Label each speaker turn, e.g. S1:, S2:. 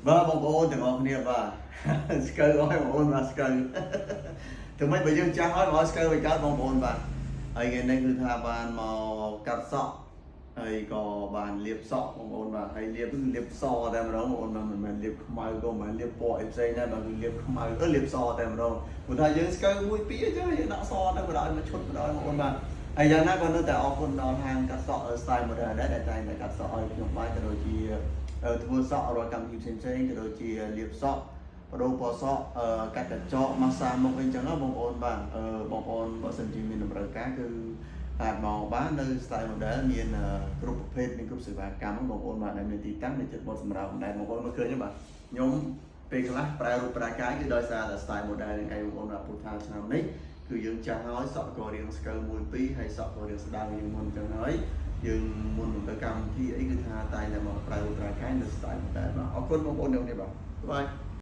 S1: បាទបងប្អូនទាំងអស់គ្នាបាទ ស្កើអស់ហើយបងប្អូនបាទស្កើ ធ្វើម៉េចបើយើងចាស់ហើយមកឲ្យស្កើវិញកើតបងប្អូនបាទហើយថ្ងៃនេះគឺថាបានមកកាត់សក់ហើយក៏បានលាបសក់បងប្អូនបាទហើយលាបគឺលាបសតែម្ដងបងប្អូនបាទមិនមែនលាបខ្មៅក៏មិនមែនលាបពណ៌អីផ្សេងដែរបាទគឺលាបខ្មៅអឺលាបសតែម្ដងព្រោះថាយើងស្កើមួយពីរអញ្ចឹងយើងដាក់សទៅបណ្ដោយមកឈុតបណ្ដោយបងប្អូនបាទហើយយ៉ាងណាក៏នៅតែអរគុណដល់ហាងកាត់សក់ Style Model ដែរដែលតែងតែកាត់សក់ឲ្យខ្ញុំបាទក៏ដូចជា ធ្វើសក់រាល់កម្មវិធីផ្សេងៗក៏ដូចជាលាបសក់បដូរពណ៌សក់កាត់កញ្ចក់ម៉ាស្សាមុខអីចឹងណាបងប្អូនបាទបងប្អូនបើសិនជាមានតម្រូវការគឺអាចមកបាននៅ Style Model មានគ្រប់ប្រភេទមានគ្រប់សេវាកម្មបងប្អូនបាទដែលមានទីតាំងនៅជិតបត់សម្រាប់ដែរបងប្អូនមើលឃើញទេបាទខ្ញុំពេលខ្លះប្រែរូបប្រែកាយគឺដោយសារតែ Style Model នឹងឯងបងប្អូនបាទព្រោះថាឆ្នាំនេះគឺយើងចាស់ហើយសក់ក៏រៀងស្កើមួយពីរហើយសក់ក៏រៀងស្ដើងជាងមុនចឹងហើយយើងមុននឹងទៅកម្មវិធីអីគឺថាតែតែមកប្រែរូបប្រែកាយនៅ Style Model បាទអរគុណបងប្អូនទាំងនេះបាទបាយ។